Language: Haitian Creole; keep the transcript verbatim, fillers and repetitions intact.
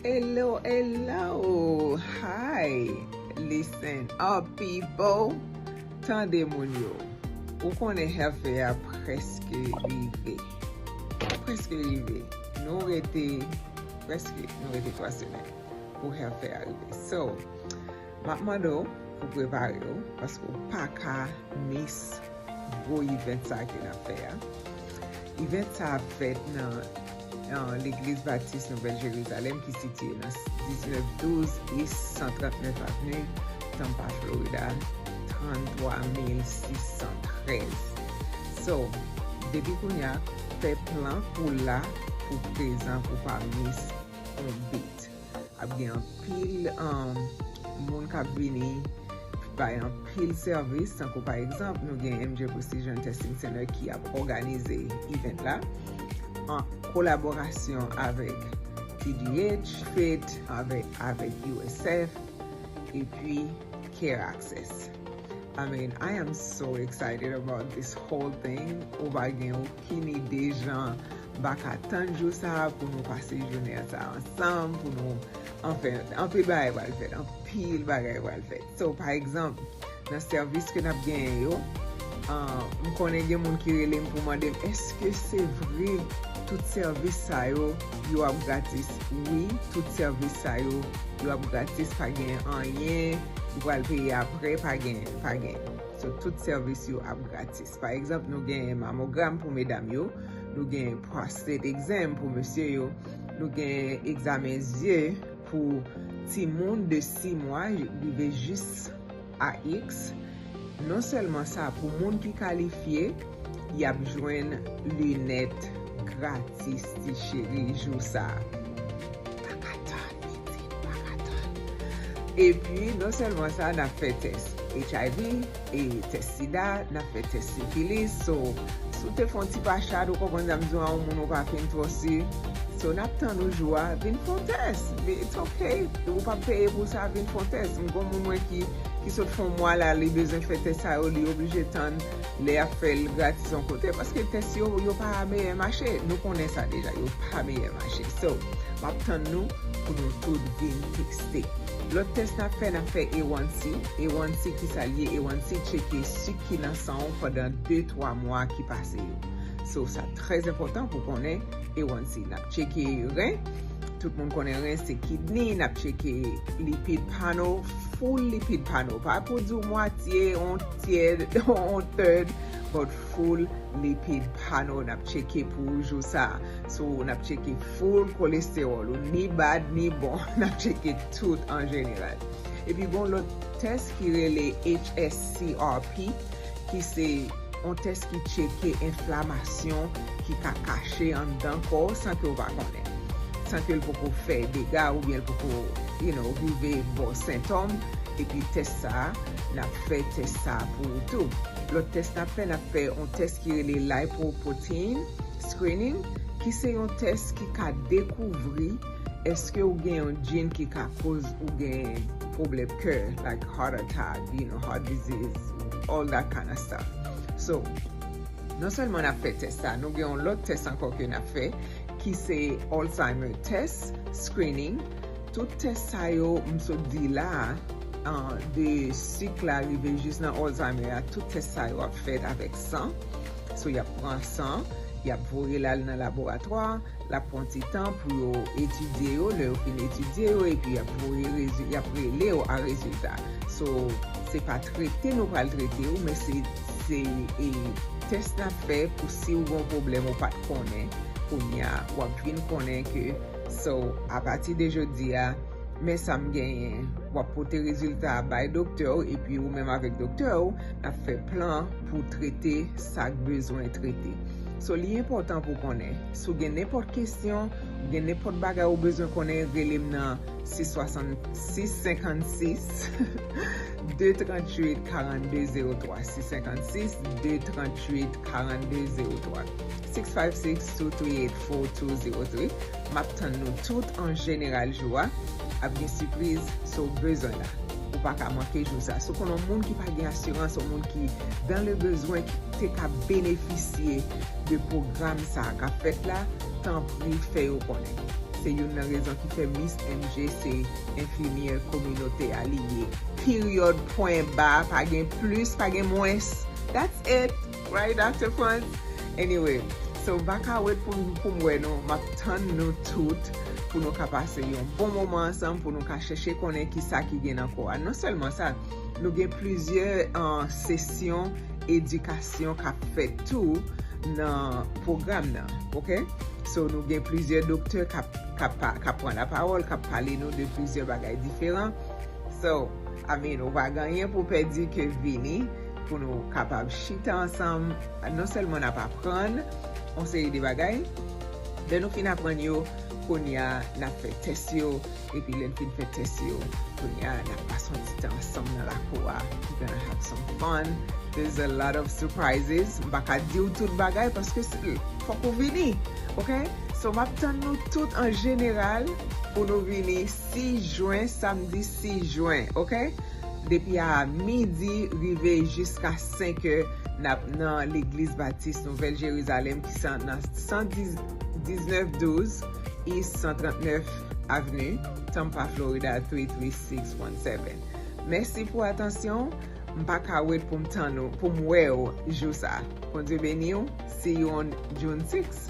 Hello, hello. Hi. Listen up, people. Tande, moun yo. Ou konnen health fair a prèske rive. Prèske rive. Nou rete, prèske, nou rete twa semèn pou health fair a rive. So, m ap mande w pou prepare w, paske w pa ka miss gwo event sa ke n ap fè a. Event sa ap fèt nan, nan Legliz Batis Nouvèl Jerizalèm, ki sitiye nan diznèf douz East san trannèf Avenue, Tampa, Florida, tranntwa mil sis san trèz. So, depi kounye a, fè plan pou w la, pou prezan, pou w pa miss on beat. Ap gen anpil, um, moun k ap vini bay anpil sèvis, tankou pa egzanp, nou gen M J Precision Testing Center ki ap òganize event la, an kolaborasyon avèk T D H, FIT, avèk, avèk U S F, epi Care Access. I mean, I am so excited about this whole thing. Ou pa gen okenn ide jan m pa ka tann jou sa a pou nou pase jounen sa a ansanm, pou nou, anfen, anpil bagay pral fèt, anpil bagay pral fèt. So, pa egzanp, nan sèvis ke n ap genyen yo, ah, m konnen gen moun ki rele m pou mande m, èske se vre tout sèvis sa yo, yo ap gratis? Wi, tout sèvis sa yo, yo ap gratis, pa gen anyen ou pral peye apre, pa gen, pa gen. So, tout sèvis yo ap gratis. Pa egzanp, nou gen mamogram pou medam yo, nou gen prostate exam pou mesye yo, nou gen egzamen zye pou timoun de sis mwa rive jis a X. Non sèlman sa, pou moun ki kalifye, y ap jwenn linèt gratis, ti cheri, jou sa a. Pa ka tann, pitit, pa ka tann. Epi, non sèlman sa, n ap fè tès H I V, e tès sida, n ap fè tès sifilis. So, si w te fè yon ti pachad, ou konprann sa m di w a, yon moun ou pa fin twò si. So, n ap tann ou jou a, vin fè yon tès. It's ok. Ou p ap peye pou sa, vin fè yon tès. M gon moun mwen ki, ki sot fè yon mwa la, li bezwen fè tès sa yo, li oblije tann lè y ap fè l gratis yon kote, paske tès yo, yo pa meyè mache. Nou konnen sa deja, yo pa meyè mache. So, m ap tann nou pou nou tout vin teste. Lòt tès n ap fè, n ap fè A one C. A one C ki sa l ye? A one C tcheke sik ki nan san w pandan de, twa mwa ki pase yo. So, sa trè enpòtan pou konnen A one C. N ap tcheke ren. Tout moun konnen ren se kidney. N ap tcheke lipid panel, full lipid panel. Pa pou di w mwatye, on tyè, on third, but full lipid panel n ap tcheke pou ou jou sa a. So, n ap tcheke full cholesterol ou, ni bad, ni bon. N ap tcheke tout an jeneral. Epi gon lòt tès ki rele H S C R P, ki se yon tès ki tcheke enflamasyon ki ka kache anndan kò w san ke w pa konnen. San ke l poko fè dega oubyen l poko, you know, rive ba w sentòm. Epi tès sa a, n ap fè tès sa a pou ou tou. Lòt tès n ap fè, n ap fè yon tès ki rele lipoprotein screening, ki se yon tès ki ka dekouvri èske w gen yon gene ki ka koz ou gen pwoblèm kè, like heart attack, you know, heart disease, all that kind of stuff. So, non sèlman n ap fè tès sa, nou gen yon lòt tès ankò ke n ap fè, ki se Alzheimer test screening. Tout tès sa yo, m sot di la a, an, de sik la rive jis nan Alzheimer a, tout tès sa yo ap fèt avèk san. So, y ap pran san, y ap voye l al nan laboratwa, l ap pran ti tan pou yo etidye yo. Lè yo fin etidye yo, epi y ap voye rezi-, y ap rele w a rezilta. So, se pa trete nou pral trete w, men se, se, e, tès n ap fè pou si w gen yon pwoblèm ou pa t konnen, kounye a, w ap vin konnen ke, so, apati de jodi a, men sa m genyen. W ap pote rezilta a bay doktè w, epi ou menm avèk doktè w, n ap fè plan pou trete sa k bezwen trete. So, li enpòtan pou konnen. Si w gen nenpòt kesyon, ou gen nenpòt bagay ou bezwen konnen, rele m nan sis swasannsis, senkannsis, de tranntuit, karannde zewo twa, sis senkannsis, de tranntuit, karannde zewo twa, six five six, two three eight, four two zero three. M ap tann nou tout an jeneral jou a. Ap gen sipriz, so w bezwen la. Ou pa ka manke jou sa. Si w konnen yon moun ki pa gen asirans, yon moun ki dans le besoin, ki te ka benefisye de pwogram sa a k ap fèt la, tanpri fè yo konnen. Se youn nan rezon ki fè Miss M J se enfimyè kominote a li ye. Period, pwen ba, pa gen plis, pa gen mwens. That's it, right, Doctor Franz? Anyway, so m pa ka wait pou, pou m wè nou. M ap tann nou tout pou nou ka pase yon bon moman ansanm, pou nou ka chèche konnen ki sa ki gen nan kò a. Non sèlman sa, nou gen plizyè uh, sesyon edikasyon k ap fèt tou nan pwogram nan, ok? So, nou gen plizyè doktè k ap, k ap, pa- k ap pran lapawòl, k ap pale nou de plizyè bagay diferan. So, I mean, ou pa gen anyen pou pèdi ke vini pou nou kapab chita ansanm, non sèlman n ap aprann yon seri de bagay, lè nou fin aprann yo, kounye a n ap fè tès yo, epi lè n fin fè tès yo, kounye a n ap pase yon ti tan ansanm nan lakou a. We're gonna have some fun. There's a lot of surprises. M pa ka di w tout bagay paske se- fòk ou vini, ok? So, m ap tann nou tout an jeneral pou nou vini sis jen, samdi sis jen, ok? Depi a midi rive jiska senk è, n ap nan Legliz Batis Nouvèl Jerizalèm ki sa nan san diznèf douz East san trannèf Avenue, Tampa, Florida three three six one seven. Mèsi pou atansyon w. M pa ka wait pou m tann ou, pou m wè w jou sa. Bondye beni w. See you on June six.